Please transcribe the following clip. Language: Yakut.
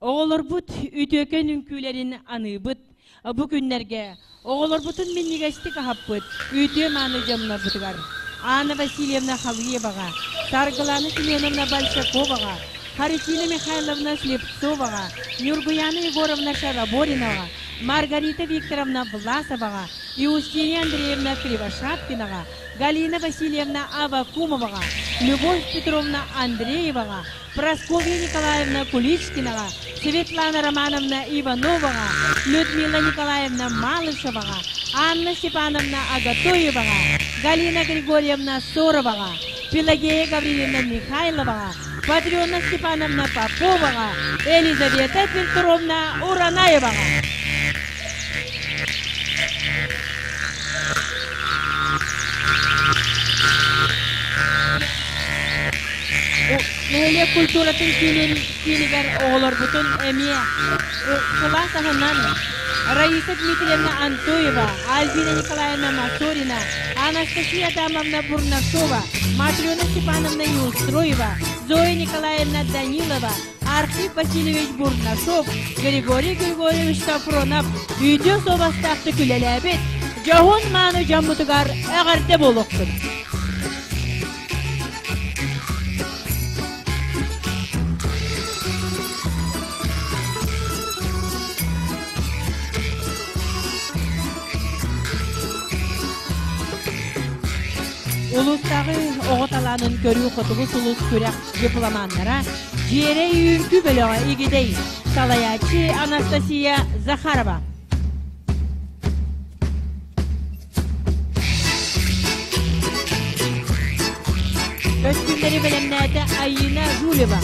Оҕолорбут үтүөкэн үҥкүүлэрин аныыбыт. Бу күннэргэ оҕолорбутун минньигэстик аһаппыт үтүө-мааны дьоннорбутугар Анна Васильевна Халыеваҕа, Саргылана Семеновна Большаковаҕа, Харитина Михайловна Слепцоваҕа, Нюргуяна Егоровна Шараборинаҕа, Маргарита Викторовна Власоваҕа, Иустиния Андреевна Кривошапкинаҕа, Галина Васильевна Аввакумоваҕа, Любовь Петровна Андрееваҕа, Прасковья Николаевна Куличкинаҕа, Светлана Романовна Ивановаҕа, Людмила Николаевна Малышеваҕа, Анна Степановна Агатоеваҕа, Галина Григорьевна Сороваҕа, Пелагея Гаврильевна Михайловаҕа, Матрена Степановна Поповаҕа, Елизавета Петровна Уранаеваҕа. Нэһилиэк культуратын киинин киинигэр оҕолорбутун эмиэ кылаас аһынан Раиса Дмитриевна Антоева, Альбина Николаевна Мацорина, Анастасия Адамовна Бурнашова, Матрена Степановна Неустроева, Зоя Николаевна Данилова, Архип Васильевич Бурнашов, Григорий Григорьевич Сафронов үтүө суобастаахтык үлэлээбит дьоһун мааны дьоммутугар эҕэрдэ буолуохтун! Улуустааҕы оҕо талаанын көрүү Хотугу сулус күрэх дипломаннара Дьиэрэй үҥкүү бөлөҕө Игидэй, салайааччы Анастасия Захарова. Көстүүмнэри бэлэмнээтэ Айыына Жулева.